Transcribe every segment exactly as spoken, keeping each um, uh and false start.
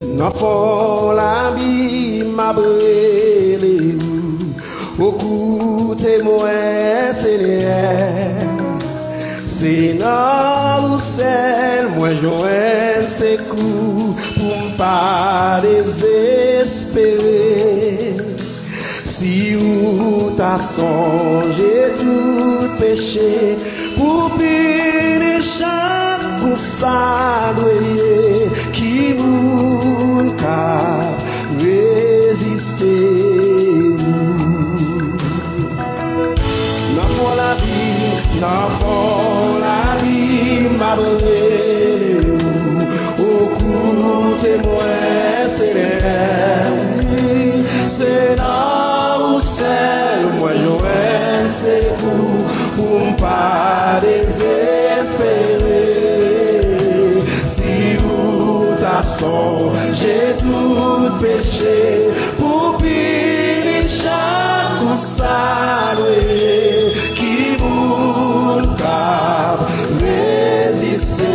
Nan fon labim m ap rele ou, ou koute mwen, Senyè. Se nan ou sèl mwen jwenn sekou pou m pa dezespere. Si ou ta sonje tout peche, pou pini chak kou sa dwe ye, ki moun ka reziste ou? Nan fon labim, nan fon labim, m ap rele ou, ou koute mwen, Senyè. Wi, se nan ou sèl mwen jwenn sekou pou m pa dezespere. Si ou ta sonje tout peche, pou pini chak kou sa dwe ye, ki moun k ap reziste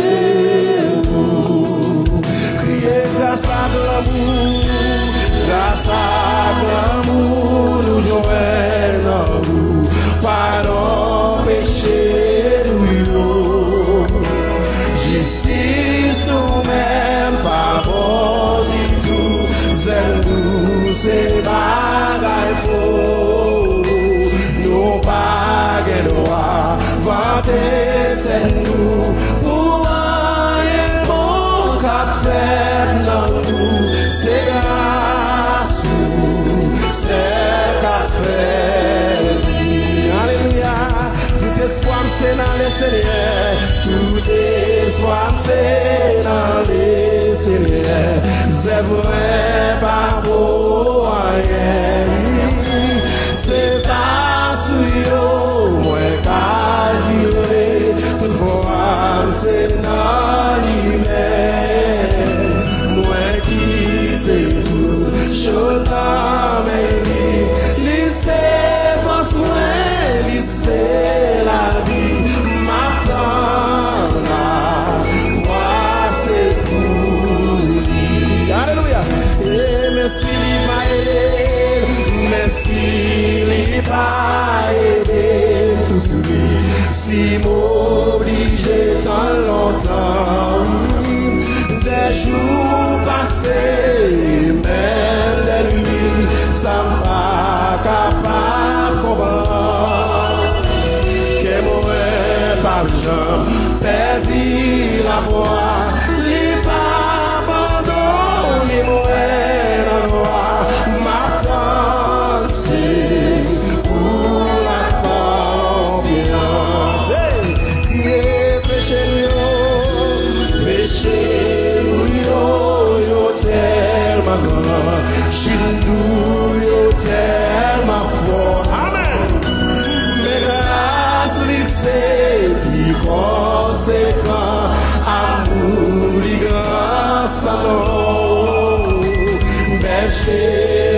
ou? Kriye gras ak lanmou, gras ak lanmou nou jwenn nan ou, padon peche nou yo. Jistis nou menm pa bon ditou, zèl nou se bagay fo. Nou pa gen dwa vante tèt nou pou anyen bon k ap fèt nan nou. Se gras ou sèl k ap fè li. Alelouya. Tout espwa m se nan Lesenyè. Tout espwa m se nan Lesenyè. Zèv mwen pa vo anyen. Se pa sou yo mwen kalkile. Tout vwa m se nan li menm. Mwen kite tout choz nan men li. Li se fòs mwen, li se lavi. M ap tann la vwa sekou li. Alelouya. E men si li pa ede m, men si li pa ede m, tou sou li. Si m oblije tann lontan, wi, dè jou pase, menm dè nuit, sa m pa kapab konprann. Kè mwen p ap janm pèdi lafwa, li p ap abandone mwen nan nwa. M ap tann se pou la konfyans. Hey! Ye peche nou yo, peche nou yo, yo tèlman gran, chit nou yo tèlman fò. Amèn. Men gras li se pi konsekan, amou li gran san non. Bèche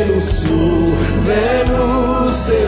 nou, sove nou, se